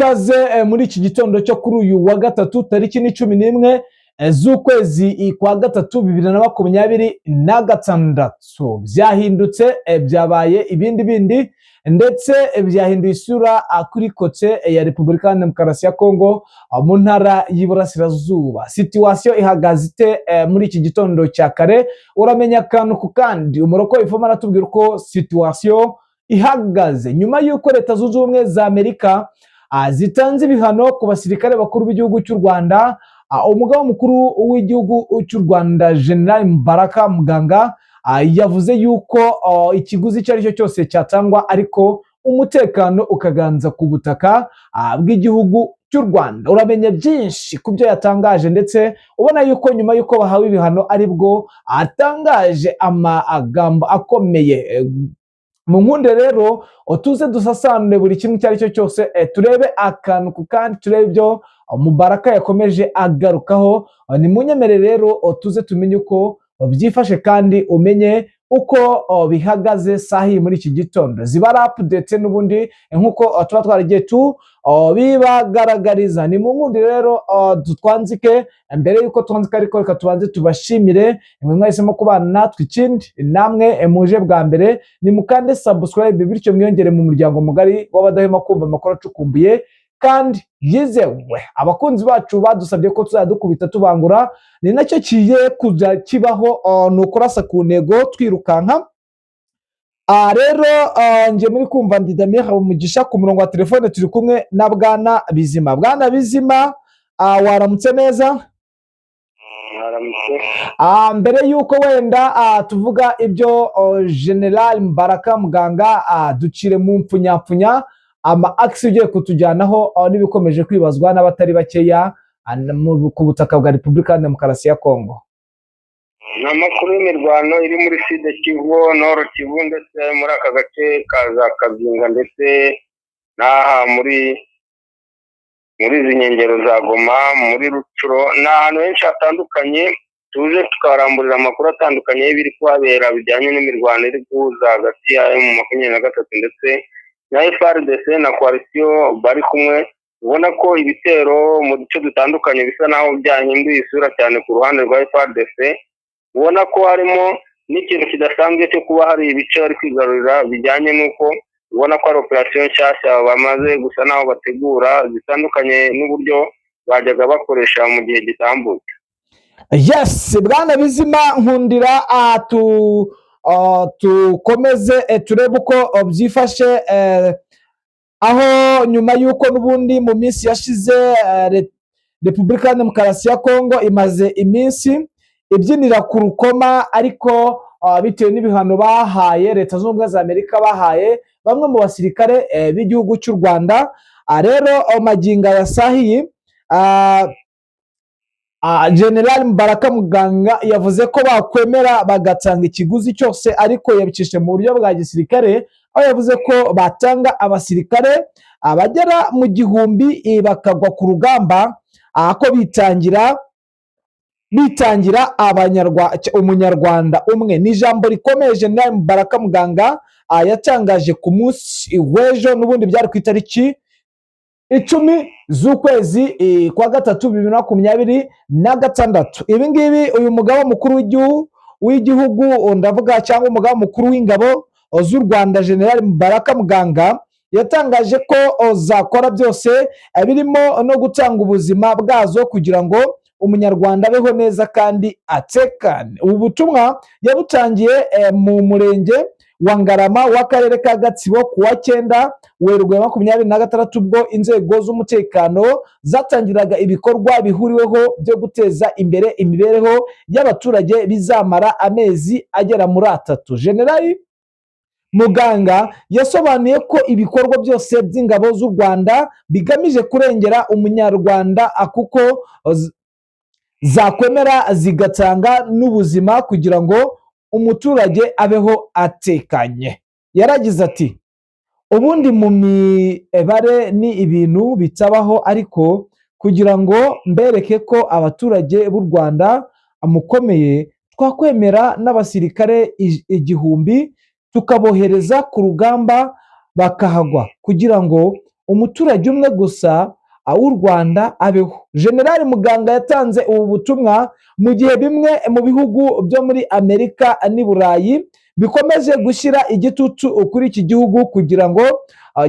Ikaze muri iki gitondo cyo kuri uyu wa gatatu, tariki ni 11 z'ukwezi kwa gatatu 2026. Byahindutse, byabaye ibindi bindi, ndetse byahinduye isura kuri côté ya Repubulika ya Demokarasi ya Kongo mu ntara y'Iburasirazuba. Situation ihagaze ite muri iki gitondo cya kare? Uramenya akantu ku kandi. Umuroko ifoma aratubwira uko situation ihagaze nyuma y'uko Leta Zunze Ubumwe za Amerika zitanze ibihano ku basirikare bakuru b'igihugu cy'u Rwanda. Umugaba mukuru w'igihugu cy'u Rwanda, General Mubaraka Muganga, yavuze yuko ikiguzi icyo ari cyo cyose cyatangwa, ariko umutekano ukaganza ku butaka bw'igihugu cy'u Rwanda. Uramenya byinshi ku byo yatangaje, ndetse ubona yuko nyuma y'uko bahawe ibihano aribwo atangaje amagambo akomeye. Mu nkunde rero tuze dusasanure buri kimwe icyo ari cyo cyose, turebe akantu ku kandi, turebe ibyo Mubaraka yakomeje agarukaho. Ni munyemere rero tuze tumenye uko byifashe kandi umenye uko bihagaze sahi muri iki gitondo. Ziba ari update n'ubundi nk'uko tuba twaragiye tu bibagaragariza. Ni mu nkundi rero twanzike. Mbere y'uko twanzika ariko, reka tubanze tubashimire mwe mwahisemo kubana natwe. Ikindi, namwe muje bwa mbere, ni mukande subscribe, bityo mwiyongere mu muryango mugari w'abadahwema kumva amakuru acukumbuye kandi yizewe. Abakunzi bacu badusabye ko tuzajya dukubita tubangura, ni nacyo kigiye kujya kibaho, ni ukurasa ku ntego twirukanka. Rero njye muri kumva ndi Damien Habumugisha. Ku murongo wa telefone turi kumwe na Bwana Bizima. Bwana Bizima, waramutse neza? Mwaramutse. Mbere y'uko wenda tuvuga ibyo General Mbaraka Muganga, ducire mu mpfunyapfunya ama akisi ugiye kutujyanaho n'ibikomeje kwibazwa n'abatari bakeya ku butaka bwa Repubulika ya Demokarasi ya Kongo. Ni amakuru y'imirwano iri muri Sud Kivu, Nord Kivu, ndetse muri aka gace ka za Kabyinga, ndetse n'aha muri izi nkengero za Goma, muri Rutshuru, ni ahantu henshi hatandukanye. Tuje tukaramburira amakuru atandukanye y'ibiri kuhabera bijyanye n'imirwano iri guhuza hagati ya M23 ndetse na FARDC na coalition bari kumwe. Ubona ko ibitero mu duce dutandukanye bisa naho byahinduye isura cyane ku ruhande rwa FARDC. Ubona ko harimo n'ikintu kidasanzwe cyo kuba hari ibice bari kwigarurira, bijyanye n'uko ubona ko ari operasiyo nshyashya bamaze gusa naho bategura, zitandukanye n'uburyo bajyaga bakoresha mu gihe gitambutse. Yes, Bwana Bizima, nkundira tukomeze turebe uko byifashe, aho nyuma y'uko n'ubundi mu minsi yashize Repubulika ya Demokarasi ya Kongo imaze iminsi ibyinira ku rukoma, ariko bitewe n'ibihano bahaye Leta Zunze Ubumwe za Amerika, bahaye bamwe mu basirikare b'igihugu cy'u Rwanda. Rero magingo ya sahiyi, General Mubaraka Muganga yavuze ko bakwemera bagatanga ikiguzi cyose, ariko yabicishije mu buryo bwa gisirikare, aho yavuze ko batanga abasirikare abagera mu 1000 bakagwa ku rugamba, ko bitangira umunyarwanda umwe. Ni ijambo rikomeye General Mubaraka Muganga yatangaje ku munsi w'ejo, n'ubundi byari ku itariki 10 z'ukwezi kwa gatatu 2026. Ibi ngibi uyu mugaba mukuru w'igihugu, ndavuga cyangwa umugaba mukuru w'ingabo z'u Rwanda, General Mubaraka Muganga, yatangaje ko zakora byose, birimo no gutanga ubuzima bwazo kugira ngo umunyarwanda abeho neza kandi atekane. Ubu butumwa yabutangiye mu murenge wa Ngarama w'akarere ka Gatsibo ku wa 9 Werurwe 26, ubwo inzego z'umutekano zatangiraga ibikorwa bihuriweho byo guteza imbere imibereho y'abaturage bizamara amezi agera muri 3. Generali Muganga yasobanuye ko ibikorwa byose by'ingabo z'u Rwanda bigamije kurengera umunyarwanda, kuko zakwemera zigatanga n'ubuzima kugira ngo umuturage abeho atekanye. Yaragize ati: "Ubundi mu mibare ni ibintu bitabaho, ariko kugira ngo mbereke ko abaturage b'u Rwanda mukomeye, twakwemera n'abasirikare 1000 tukabohereza ku rugamba bakahagwa kugira ngo umuturage umwe gusa w'u Rwanda abeho. Generali Muganga yatanze ubu butumwa mu gihe bimwe mu bihugu byo muri Amerika n'i Burayi bikomeje gushyira igitutu kuri iki gihugu kugira ngo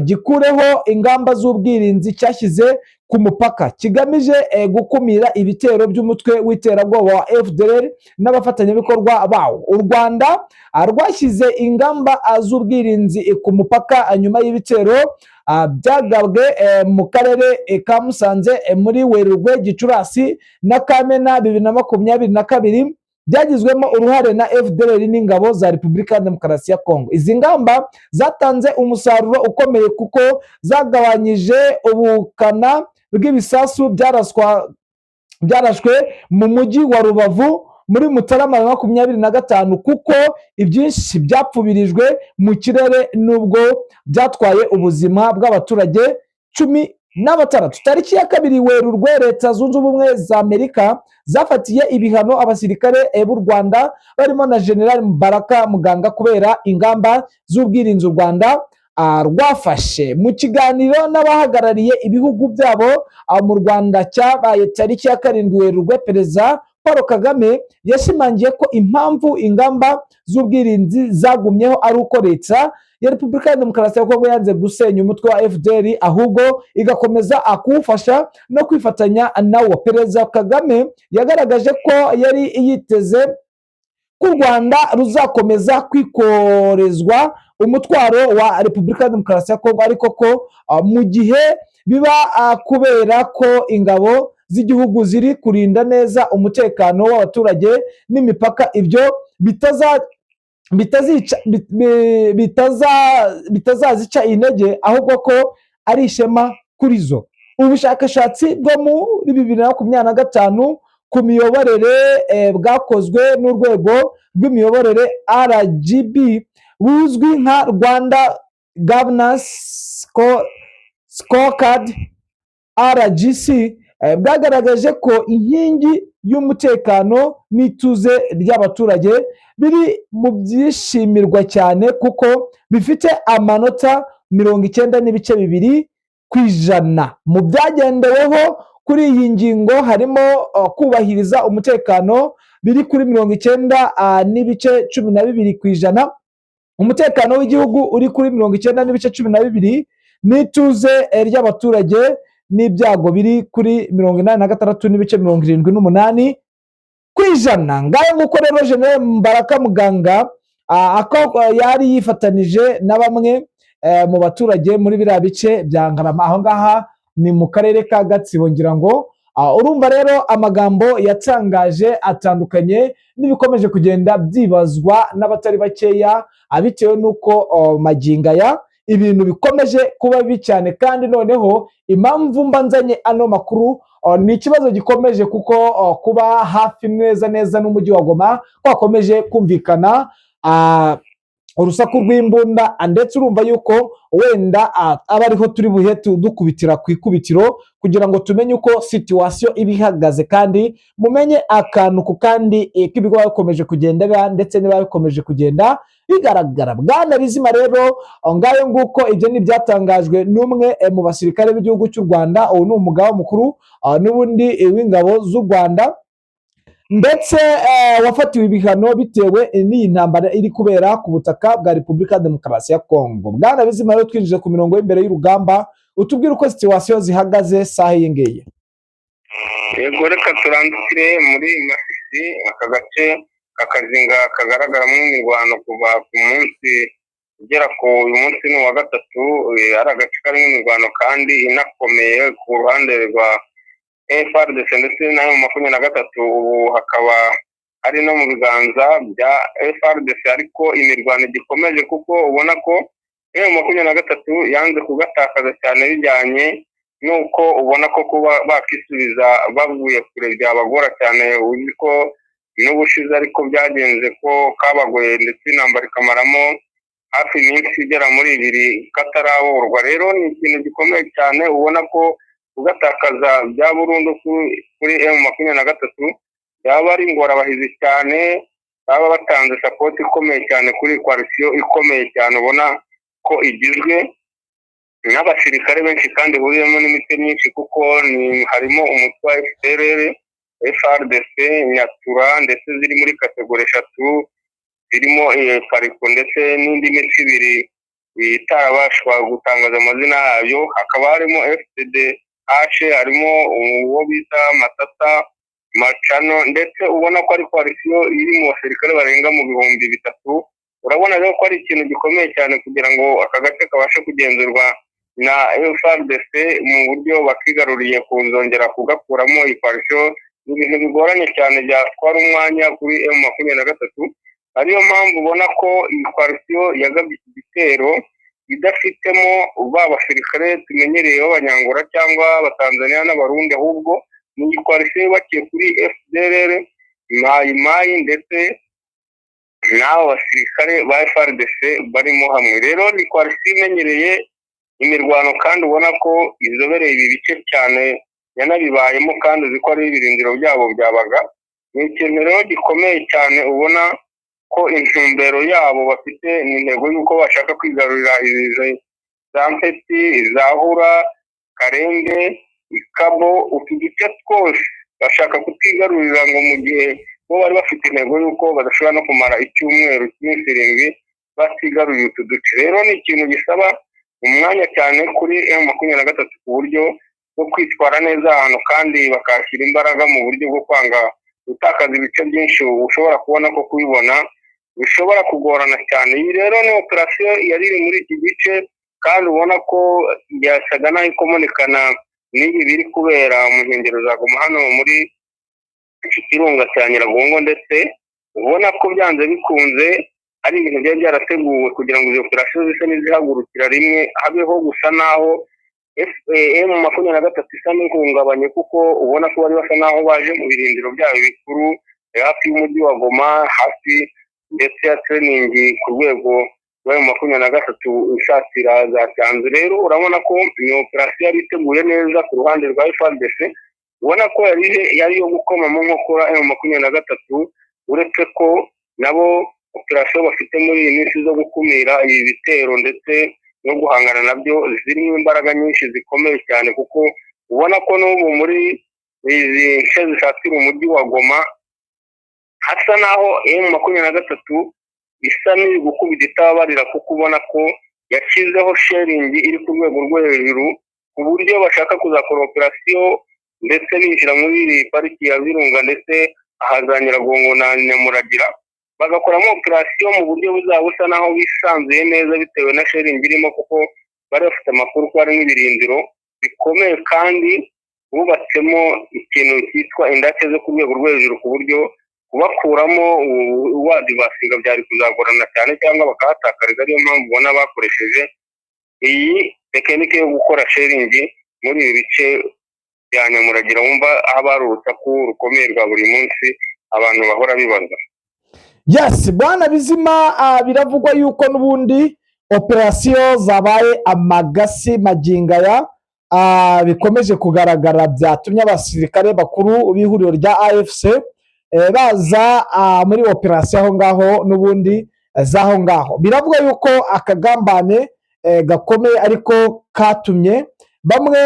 gikureho ingamba z'ubwirinzi cyashyize ku mupaka, kigamije gukumira ibitero by'umutwe w'iterabwoba wa FDLR n'abafatanyabikorwa bawo. U Rwanda rwashyize ingamba z'ubwirinzi ku mupaka nyuma y'ibitero byagabwe mu karere ka Musanze muri Werurwe, Gicurasi na Kamena 2022, byagizwemo uruhare na FDLR n'ingabo za Repubulika ya Demokarasi ya Kongo. Izi ngamba zatanze umusaruro ukomeye kuko zagabanyije ubukana bw'ibisasu byarashwe mu mujyi wa Rubavu muri Mutarama 25, kuko ibyinshi byapfubirijwe mu kirere, nubwo byatwaye ubuzima bw'abaturage 16. Tariki ya 2 Werurwe, Leta Zunze Ubumwe za Amerika zafatiye ibihano abasirikare b'u Rwanda barimo na General Baraka Muganga kubera ingamba z'ubwirinzi u Rwanda rwafashe. Mu kiganiro n'abahagarariye ibihugu byabo mu Rwanda cyabaye tariki ya 7 Werurwe, Perezida Paul Kagame yashimangiye ko impamvu ingamba z'ubwirinzi zagumyeho ari uko Leta ya Repubulika ya Demokarasi ya Kongo yanze gusenya umutwe wa FDLR, ahubwo igakomeza kuwufasha no kwifatanya nawo. Perezida Kagame yagaragaje ko yari yiteze ko u Rwanda ruzakomeza kwikorezwa umutwaro wa Repubulika ya Demokarasi ya Kongo, ariko ko mu gihe biba kubera ko ingabo z'igihugu ziri kurinda neza umutekano w'abaturage n'imipaka, ibyo bitazica bitazazica intege, ahubwo ko ari ishema kuri zo. Ubushakashatsi bwo muri 2025 ku miyoborere bwakozwe n'urwego rw'imiyoborere RGB, buzwi nka Rwanda Governance Scorecard RGC, bwagaragaje ko inkingi y'umutekano n'ituze ry'abaturage biri mu byishimirwa cyane, kuko bifite amanota 90.2%. Mu byagendeweho kuri iyi ngingo harimo kubahiriza umutekano biri kuri 90.12%, umutekano w'igihugu uri kuri 90.12, n'ituze ry'abaturage n'ibyago biri kuri 86.78%. Ngayo nguko rero, General Mbaraka Muganga ako yari yifatanije na bamwe mu baturage muri biriya bice bya Ngarama, aho ngaha ni mu karere ka Gatsibo ngira ngo. Urumva rero amagambo yatangaje atandukanye n'ibikomeje kugenda byibazwa n'abatari bakeya, bitewe n'uko magingo aya ibintu bikomeje kuba bibi cyane. Kandi noneho impamvu mba nzanye ano makuru ni ikibazo gikomeje, kuko kuba hafi neza neza n'umujyi wa Goma kwakomeje kumvikana urusaku rw'imbunda, ndetse urumva yuko wenda aba ariho turi buhe dukubitira ku ikubitiro kugira ngo tumenye uko situation iba ihagaze, kandi mumenye akantu ku kandi k'ibigo bikomeje kugenda biba ndetse niba bikomeje kugenda bigaragara. Bwana Bizima rero, ngayo nguko, ibyo ni ibyatangajwe n'umwe mu basirikare b'igihugu cy'u Rwanda. Ubu ni umugaba mukuru n'ubundi w'ingabo z'u Rwanda, ndetse wafatiwe ibihano bitewe n'iyi ntambara iri kubera ku butaka bwa Repubulika ya Demokarasi ya Kongo. Bwana Bizima rero, twinjije ku mirongo y'imbere y'urugamba, utubwire uko situation zihagaze saha iyi ngiyi. Yego, reka turandukire muri Masisi, aka gace kakazinga kagaragaramo imirwano kuva ku munsi ugera ku uyu munsi ni uwa gatatu, ari agace karimo imirwano kandi inakomeye ku ruhande rwa FARDC ndetse na M23. Ubu hakaba ari no mu biganza bya FARDC, ariko imirwano igikomeje kuko ubona ko M23 yanze kugatakaza cyane, bijyanye nuko ubona ko kuba bakisubiza bavuye kure byabagora cyane. Uzi ko n'ubushize ariko byagenze ko kabagoye, ndetse intambara ikamaramo hafi iminsi igera muri ibiri kataraborwa. Rero ni ikintu gikomeye cyane, ubona ko kugatakaza bya burundu kuri M23 yaba ari ingorabahizi cyane, baba batanze support ikomeye cyane kuri coalition ikomeye cyane ubona ko igizwe N'abasirikare benshi kandi ihuriyemo n'imitwe myinshi, kuko harimo umutwe wa FDLR, FARDC, Nyatura, ndetse ziri muri catégorie eshatu zirimo Fariko ndetse n'indi mitwe ibiri itarabashwa gutangaza amazina yayo. Hakaba harimo FDDH, harimo uwo bita Matata Macano, ndetse ubona ko ari coalition iri mu basirikare barenga mu 3000. Urabona rero ko ari ikintu gikomeye cyane kugira ngo aka gace kabashe kugenzurwa na FARDC mu buryo bakigaruriye, kuzongera kugakuramo iyi coalition ni ibintu bigoranye cyane, byatwara umwanya kuri M23. Ariyo mpamvu ubona ko iyi coalition yagabye iki gitero idafitemo ba basirikare tumenyereye b'Abanyangora cyangwa Abatanzania n'Abarundi, ahubwo ni iyi coalition yubakiye kuri FDLR, Mayi Mayi ndetse n'abo basirikare ba FARDC barimo hamwe. Rero ni coalition imenyereye imirwano kandi ubona ko izobereye ibi bice cyane, yanabibayemo kandi uzi ko ari ibirindiro byabo byabaga. Ni ikintu rero gikomeye cyane, ubona ko intumbero yabo bafite ni intego y'uko bashaka kwigarurira izi za Mpeti, za Hura, Karenge, Ikabo, utu duce twose bashaka kutwigarurira, ngo mu gihe bo bari bafite intego y'uko badashobora no kumara icyumweru cy'iminsi 7 batigaruriye utu duce. Rero ni ikintu gisaba umwanya cyane kuri M23 ku buryo bwo kwitwara neza ahantu kandi bakahashyira imbaraga mu buryo bwo kwanga gutakaza ibice byinshi, ushobora kubona ko kubibona bishobora kugorana cyane. Iyi rero ni operasiyo yari iri muri iki gice kandi ubona ko yasaga naho ikomunikana n'ibi biri kubera mu nkengero za Goma hano muri iki kirunga cya Nyiragongo, ndetse ubona ko byanze bikunze ari ibintu byari byarateguwe kugira ngo izo operasiyo zise n'izihagurukira rimwe, habeho gusa naho M23 isa n'ihungabanye, kuko ubona ko bari basa naho baje mu birindiro byabo bikuru hafi y'umujyi wa Goma, hafi ndetse ya training ku rwego rwa M23 isatira za Cyanzu. Rero urabona ko ni operasiyo yari iteguye neza ku ruhande rwa FARDC, ubona ko yari iyo gukoma mu nkokora M23, uretse ko nabo operasiyo bafite muri iyi minsi zo gukumira ibi bitero ndetse no guhangana nabyo zirimo imbaraga nyinshi zikomeye cyane, kuko ubona ko n'ubu muri izi nce zisatira umujyi wa Goma hasa naho M23 isa n'iri gukubita itababarira, kuko ubona ko yashyizeho shelling iri ku rwego rwo hejuru, ku buryo bashaka kuzakora operasiyo ndetse binjira muri iyi pariki ya Virunga ndetse aha za Nyiragongo na Nyamuragira, bagakoramo operasiyo mu buryo buzaba busa naho bisanzuye neza bitewe na shelling irimo, kuko bari bafite amakuru ko harimo ibirindiro bikomeye kandi bubatsemo ikintu cyitwa indake zo ku rwego rwo hejuru, ku buryo kubakuramo wadivasiga byari kuzagorana cyane cyangwa bakahatakariza. Ariyo mpamvu ubona bakoresheje iyi technique yo gukora shelling muri ibi bice bya Nyamuragira, wumva haba hari urusaku rukomeye rwa buri munsi abantu bahora bibaza. Yes, bwana Bizima, biravugwa yuko n'ubundi operasiyo zabaye amagasi magingaya, bikomeje kugaragara byatumye abasirikare bakuru b'ihuriro rya AFC baza muri operasiyo aho ngaho n'ubundi z'aho ngaho. Biravuga yuko akagambane gakomeye ariko katumye bamwe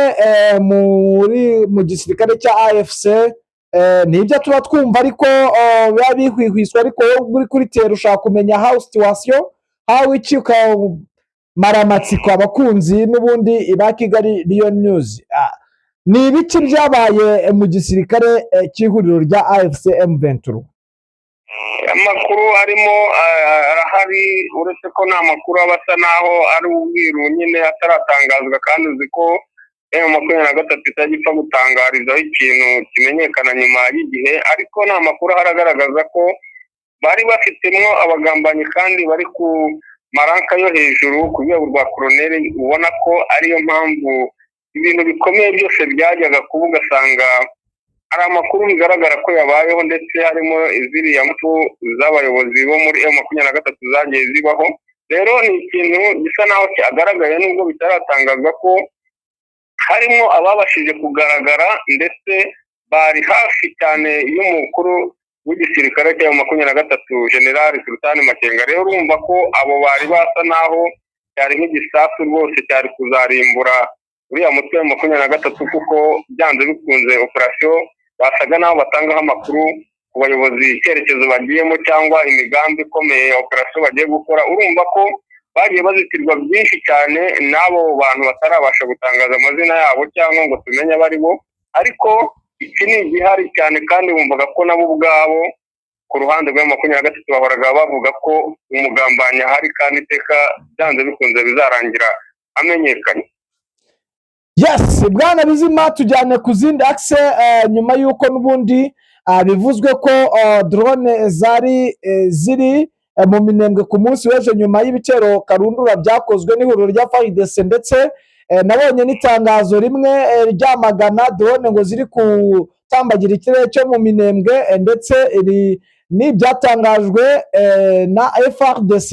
muri mu gisirikare cya AFC, nibyo tuba twumva ariko biba bihwihwiswa, ariko wowe uri kuri terrain ushaka kumenya how situation, how iki, ukamara amatsiko abakunzi n'ubundi ba Kigali Lion News. Ni ibiki byabaye mu gisirikare cy'ihuriro rya AFC M23? Amakuru arimo arahari, uretse ko nta makuru aba asa naho ari ubwiru nyine ataratangazwa, kandi uzi ko M23 itajya ipfa gutangarizaho ikintu kimenyekana nyuma y'igihe. Ariko nta makuru ahari agaragaza ko bari bafitemo abagambanyi kandi bari ku ma rank yo hejuru ku rwego rwa koroneri, ubona ko ariyo mpamvu ibintu bikomeye byose byajyaga kuba, ugasanga hari amakuru bigaragara ko yabayeho, ndetse harimo ziriya mpfu z'abayobozi bo muri M23 zagiye zibaho. Rero ni ikintu gisa naho cyagaragaye nubwo bitaratangazwa ko harimo ababashije kugaragara ndetse bari hafi cyane y'umukuru w'igisirikare cya M23, General Sultani Makenga. Rero urumva ko abo bari basa naho Cyari nk'igisasu rwose, cyari kuzarimbura uriya mutwe wa 23, kuko byanze bikunze operasiyo basaga n'aho batangaho amakuru ku bayobozi, icyerekezo bagiyemo cyangwa imigambi ikomeye ya operasiyo bagiye gukora. Urumva ko bagiye bazitirwa byinshi cyane n'abo bantu batarabasha gutangaza amazina yabo cyangwa ngo tumenye abo ari bo. Ariko iki ni igihari cyane, kandi bumvaga ko nabo ubwabo ku ruhande rwa 23 bahoraga bavuga ko umugambanyi ahari, kandi iteka byanze bikunze bizarangira amenyekanye. Yes, bwana Bizima, tujyane ku zindi axe. Nyuma y'uko n'ubundi bivuzwe ko drone zari ziri mu Minembwe ku munsi w'ejo nyuma y'ibitero karundura byakozwe n'ihuriro rya FARDC, ndetse nabonye n'itangazo rimwe ryamagana drone ngo ziri gutambagira ikirere cyo mu Minembwe, ndetse iri ni ibyatangajwe na FARDC,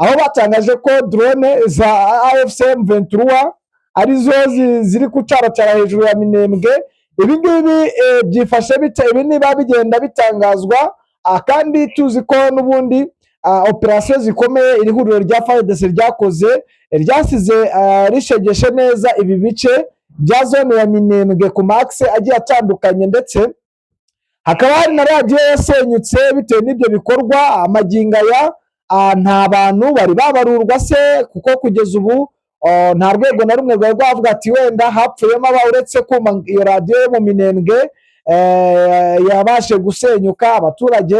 aho batangaje ko drone za AFC M23 arizo ziri gucaracara hejuru ya Minembwe. Ibi ngibi byifashe bite? Ibi niba bigenda bitangazwa, kandi tuzi ko n'ubundi operasiyo zikomeye iri huriro rya FARDC ryakoze ryasize rishegeshe neza ibi bice bya zone ya Minembwe ku ma axe agiye atandukanye, ndetse hakaba hari na radiyo yasenyutse bitewe n'ibyo bikorwa. Amagingo aya nta bantu bari babarurwa se, kuko kugeza ubu nta rwego na rumwe rwari rwavuga ati wenda hapfuyemo aba, uretse kuma iyo radiyo yo mu Minembwe yabashe gusenyuka, abaturage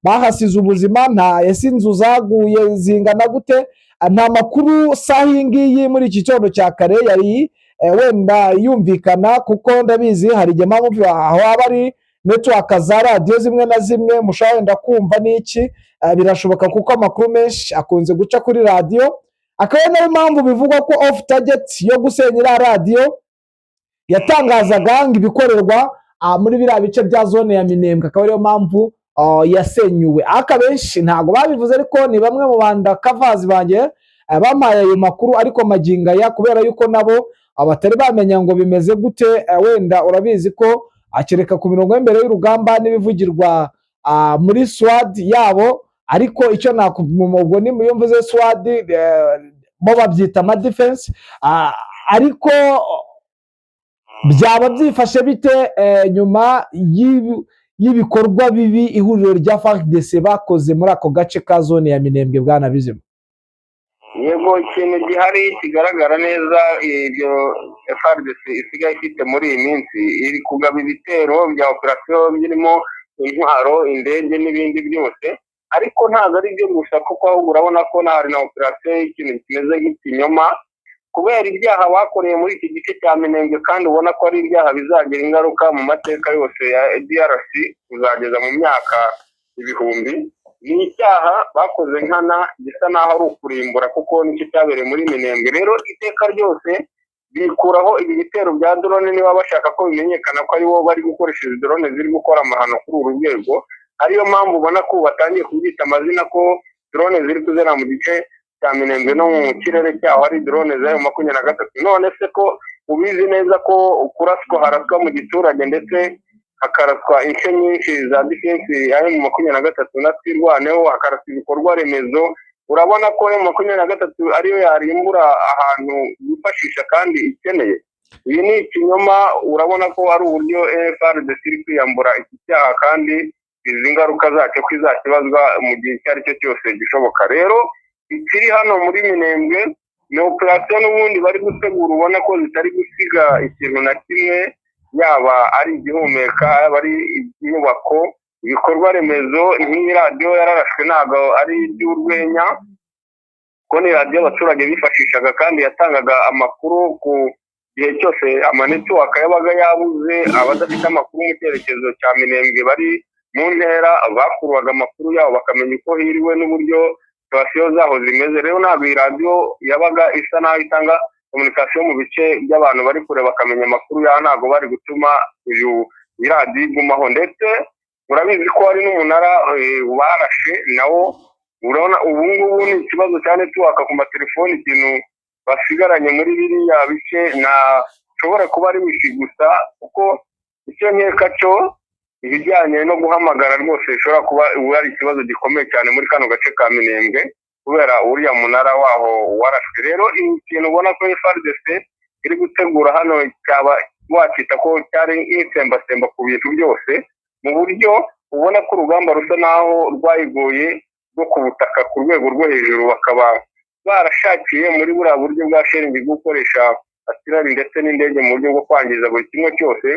bahasize ubuzima. Nta ese inzu zaguye zingana gute? Nta makuru saha iyi ngiyi muri iki gitondo cya kare yari wenda yumvikana, kuko ndabizi hari igihe mpamvu aho haba ari network za radiyo zimwe na zimwe mushobora wenda kumva n'iki. Birashoboka kuko amakuru menshi akunze guca kuri radiyo, akaba ari nayo mpamvu bivugwa ko off target yo gusenya iriya radiyo yatangazaga ngo ibikorerwa muri biriya bice bya zone ya Minembwe, akaba ariyo mpamvu yasenyuwe. Ariko abenshi ntabwo babivuze, ariko ni bamwe mu bandakavazi banjye bampaye ayo makuru. Ariko magingo aya, kubera yuko nabo batari bamenya ngo bimeze gute, wenda urabizi ko akereka ku mirongo y'imbere y'urugamba n'ibivugirwa muri squad yabo. Ariko icyo nakubwira ubwo ni iyo mvuze squad, bo babyita ama defense. Ariko byaba byifashe bite nyuma y'ibikorwa bibi ihuriro rya FARDC bakoze muri ako gace ka zone ya Minembwe, bwana Bizima? Yego, ikintu gihari kigaragara neza, ibyo FARDC isigaye ifite muri iyi minsi, iri kugaba ibitero bya operasiyo birimo intwaro, indege n'ibindi byose. Ariko ntabwo ari byo gusa, kuko ahubwo urabona ko hari na operasiyo y'ikintu kimeze nk'ikinyoma kubera ibyaha bakoreye muri iki gice cya Minembwe, kandi ubona ko ari ibyaha bizagira ingaruka mu mateka yose ya DRC kuzageza mu myaka ibihumbi. Ni icyaha bakoze nkana gisa n'aho ari ukurimbura, kuko nicyo cyabereye muri Minembwe. Rero iteka ryose bikuraho ibi bitero bya drone niba bashaka ko bimenyekana ko ari bo bari gukoresha izi drone ziri gukora amahano kuri uru rwego. Ariyo mpamvu ubona ko ubu batangiye kubyita amazina, ko drone ziri kuzera mu gice cya Minembwe no mu kirere cyaho hari drone zayo 23. None se ko ubizi neza ko kuraswa haraswa mu giturage, ndetse hakaraswa ince nyinshi za defense ya M23 na Twirwaneho, hakaraswa ibikorwa remezo, urabona ko M23 ariyo yarimbura ahantu yifashisha kandi ikeneye? Ibi ni ikinyoma. Urabona ko ari uburyo FARDC iri kwiyambura iki cyaha, kandi izi ngaruka zacyo ko izakibazwa mu gihe icyo ari cyo cyose gishoboka. Rero ikiri hano muri Minembwe ni operasiyo n'ubundi bari gutegura, ubona ko zitari gusiga ikintu na kimwe, yaba ari igihumeka, yaba ari inyubako, ibikorwa remezo. Nk'iyi radiyo yararashwe, ntabwo ari iby'urwenya, kuko ni radiyo abaturage bifashishaga kandi yatangaga amakuru ku gihe cyose ama network yabaga yabuze. Abadafite amakuru mu cyerekezo cya Minembwe bari mu ntera bakurubaga amakuru yabo, bakamenya uko hiriwe n'uburyo situation zaho zimeze. Rero ntabwo iyi radiyo yabaga isa naho itanga communication mu bice by'abantu bari kure, bakamenya amakuru yaho, ntabwo bari gutuma uyu iyi radiyo igumaho. Ndetse urabizi ko hari n'umunara barashe nawo. Urabona ubu ngubu ni ikibazo cya network ku matelefoni. Ikintu basigaranye muri biriya bice ntashobora kuba ari wifi gusa, kuko icyo nkeka cyo ibijyanye no guhamagara rwose bishobora kuba ubu ari ikibazo gikomeye cyane muri kano gace ka Minembwe. Kubera uriya munara waho warashwe. Rero ikintu ubona ko FARDC iri gutegura hano, cyaba wakita ko cyari nk'itsembatsemba ku bintu byose, mu buryo ubona ko urugamba rusa naho rwayigoye rwo ku butaka ku rwego rwo hejuru, bakaba barashakiye muri buriya buryo bwa shelling, gukoresha artillery ndetse n'indege mu buryo bwo kwangiza buri kimwe cyose.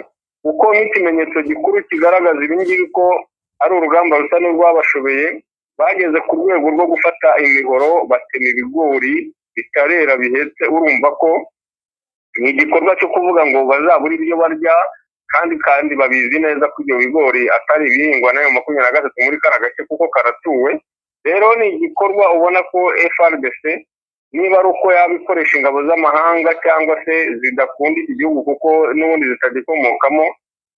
Kuko nk'ikimenyetso gikuru kigaragaza ibi ngibi ko ari urugamba rusa n'urwabashobeye, bageze ku rwego rwo gufata imihoro batema ibigori bitarera bihetse. Urumva ko ni igikorwa cyo kuvuga ngo bazabure ibyo barya, kandi babizi neza ko ibyo bigori atari ibihingwa n'ayo 23 muri kariya gace, kuko karatuwe. Rero ni igikorwa ubona ko FARDC, niba ari uko yaba ikoresha ingabo z'amahanga cyangwa se zidakunda iki gihugu kuko n'ubundi zitagikomokamo,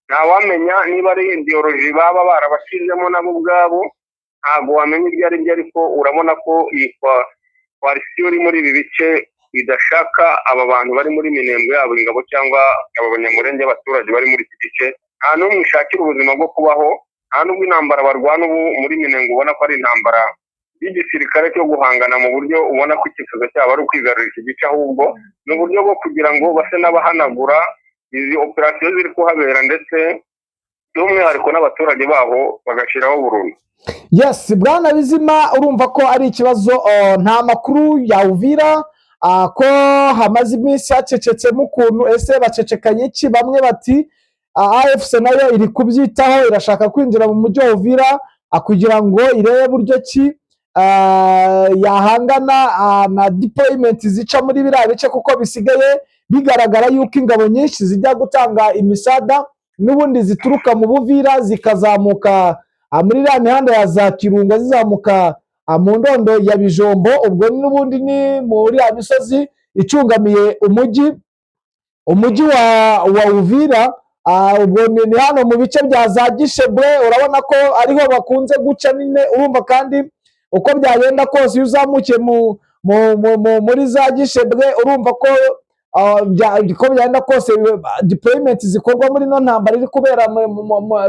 ntawamenya niba ari idéologie baba barabashyizemo nabo ubwabo, ntabwo wamenya ibyo ari byo. Ariko urabona ko iyi coalition iri muri ibi bice idashaka aba bantu bari muri Minembwe, yabo ingabo cyangwa aba Banyamurenge, abaturage bari muri iki gice. Nta n'umwe ishakira ubuzima bwo kubaho, nta n'ubwo intambara barwana ubu muri Minembwe ubona ko ari intambara y'igisirikare cyo guhangana mu buryo ubona ko icyifuzo cyabo ari ukwigarurira iki gice, ahubwo ni uburyo bwo kugira ngo base n'abahanagura izi operasiyo ziri kuhabera, ndetse by'umwihariko n'abaturage baho bagashyiraho burundu. Yes, bwana Bizima, urumva ko ari ikibazo. Nta makuru ya Uvira, ko hamaze iminsi hacecetsemo ukuntu. Ese bacecekanye iki? Bamwe bati AFC nayo iri kubyitaho, irashaka kwinjira mu mujyi wa Uvira kugira ngo irebe buryo ki yahangana na deployment zica muri biriya bice, kuko bisigaye bigaragara yuko ingabo nyinshi zijya gutanga imisada n'ubundi zituruka mu Buvira, zikazamuka muri iriya mihanda ya za Kirunga, zizamuka mu ndondo ya Bijombo. Ubwo n'ubundi ni muri ya misozi icungamiye umujyi wa Uvira. Ubwo ni hano mu bice bya za Gishebwe, urabona ko ariho bakunze guca nyine. Urumva kandi uko byagenda kose, iyo uzamukiye muri za Gishebwe, urumva ko uko byagenda kose deployment zikorwa muri ino ntambara iri kubera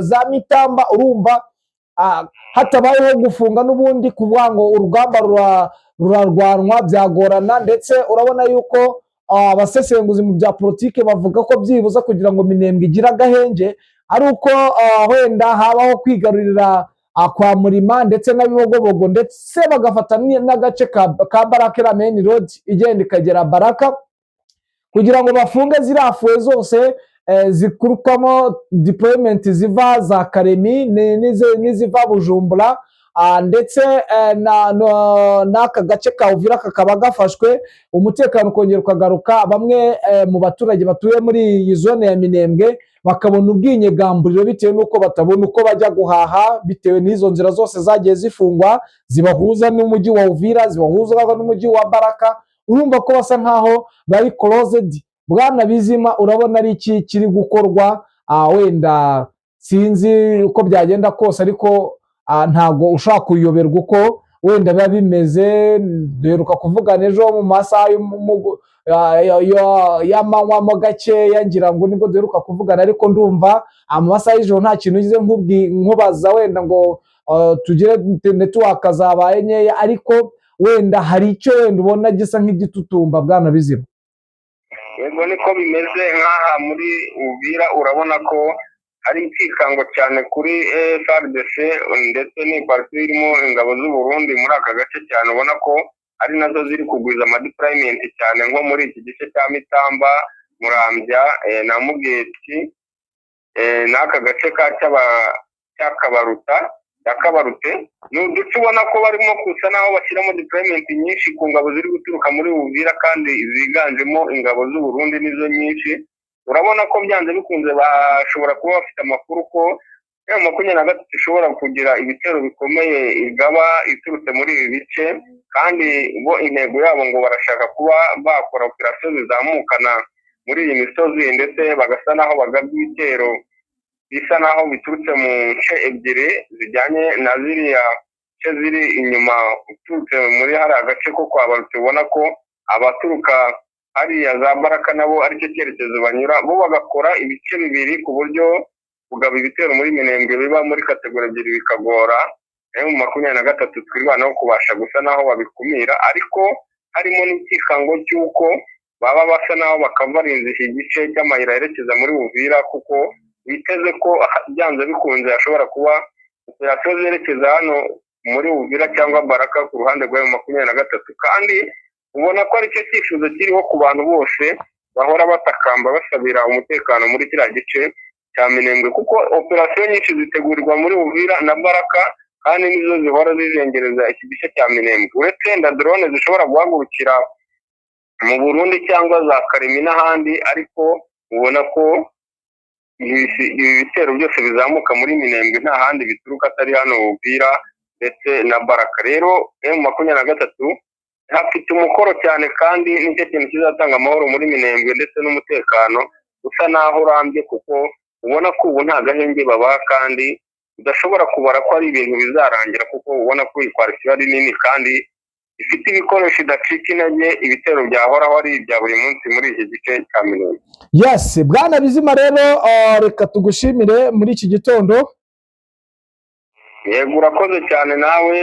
za Mitamba, urumva hatabayeho gufunga n'ubundi kuvuga ngo urugamba rurarwanwa byagorana. Ndetse urabona yuko abasesenguzi mu bya politiki bavuga ko byibuza kugira ngo Minembwe igire agahenge ari uko wenda habaho kwigarurira kwa Murima ndetse na Bibogobogo, ndetse bagafata n'agace ka Baraka, iriya main road igenda ikagera Baraka, kugira ngo bafunge ziriya fuwe zose zikurwamo deployment ziva za Karemi n'iziva Bujumbura, ndetse n'aka gace ka Uvira kakaba gafashwe, umutekano ukongera ukagaruka, bamwe mu baturage batuye muri iyi zone ya Minembwe bakabona ubwinyegamburiro, bitewe n'uko batabona uko bajya guhaha, bitewe n'izo nzira zose zagiye zifungwa zibahuza n'umujyi wa Uvira, zibahuza n'umujyi wa Baraka. Urumva ko basa nkaho bari closed. Bwana Bizima, urabona ari iki kiri gukorwa? Wenda sinzi uko byagenda kose, ariko ntabwo ushobora kuyoberwa uko wenda biba bimeze. Duheruka kuvugana ejo mu masaha y'amanywa mo gakeya, ngira ngo nibwo duheruka kuvugana, ariko ndumva mu masaha y'ijoro nta kintu ngize nkubaza, wenda ngo tugire network zabaye nkeya, ariko wenda hari icyo wenda ubona gisa nk'igitutumba, bwana Bizima. Yego, niko bimeze. Nk'aha muri Uvira urabona ko hari ikikango cyane kuri FARDC ndetse n'ipariti irimo ingabo z'u Burundi muri aka gace cyane, ubona ko ari nazo ziri kugwiza amadeployment cyane nko muri iki gice cya Mitamba, Murambya na Mugeti n'aka gace ka cya Kabaruta, cya Kabarute. Ni uduce ubona ko barimo gusa naho bashyiramo deployment nyinshi ku ngabo ziri guturuka muri Uvira, kandi ziganjemo ingabo z'u Burundi nizo nyinshi. Urabona ko byanze bikunze bashobora kuba bafite amakuru ko M23 ishobora kugira ibitero bikomeye igaba iturutse muri ibi bice, kandi bo intego yabo ngo barashaka kuba bakora operasiyo zizamukana muri iyi misozi, ndetse bagasa naho bagabye ibitero bisa naho biturutse mu nce ebyiri zijyanye na ziriya nce ziri inyuma uturutse muri hariya gace ko kwa Barutse. Ubona ko abaturuka hariya za Baraka nabo aricyo cyerekezo banyura, bo bagakora ibice bibiri, ku buryo kugaba ibitero muri Minembwe biba muri catégorie ebyiri bikagora. M23 Twirwaneho kubasha gusa naho babikumira, ariko harimo n'ikikango cy'uko baba basa naho bakavarinze iki gice cy'amayira yerekeza muri Uvira, kuko biteze ko byanze bikunze hashobora kuba operasiyo zerekeza hano muri Uvira cyangwa Baraka ku ruhande rwa M23. Kandi ubona ko aricyo cyifuzo kiriho ku bantu bose bahora batakamba basabira umutekano muri kiriya gice cya Minembwe, kuko operasiyo nyinshi zitegurirwa muri Uvira na Baraka, kandi nizo zihora zizengereza iki gice cya Minembwe, uretse na drone zishobora guhagurukira mu Burundi cyangwa za Karemi n'ahandi. Ariko ubona ko ibi bitero byose bizamuka muri Minembwe nta handi bituruka atari hano Uvira ndetse na Baraka. Rero M23 hafite umukoro cyane, kandi nicyo kintu kizatanga amahoro muri Minembwe ndetse n'umutekano usa naho urambye, kuko ubona ko ubu nta gahenge babaha, kandi udashobora kubara ko ari ibintu bizarangira, kuko ubona ko iyi coalition ari nini kandi ifite ibikoresho idacika intege. Ibitero byahoraho ari ibya buri munsi muri iki gice cya Minembwe. Yes, bwana Bizima, rero reka tugushimire muri iki gitondo. Yego, urakoze cyane nawe,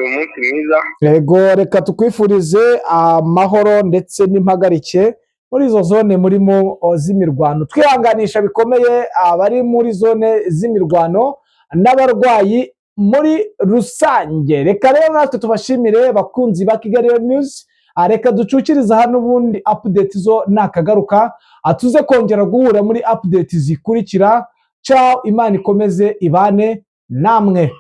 umunsi mwiza. Yego, reka tukwifurize amahoro ndetse n'impagarike muri izo zone murimo z'imirwano. Twihanganisha bikomeye abari muri zone z'imirwano n'abarwayi muri rusange. Reka rero natwe tubashimire, bakunzi ba Kigali News. Reka ducukirize hano, ubundi update zo nakagaruka. Tuze kongera guhura muri update zikurikira. Ciao, Imana ikomeze ibane namwe.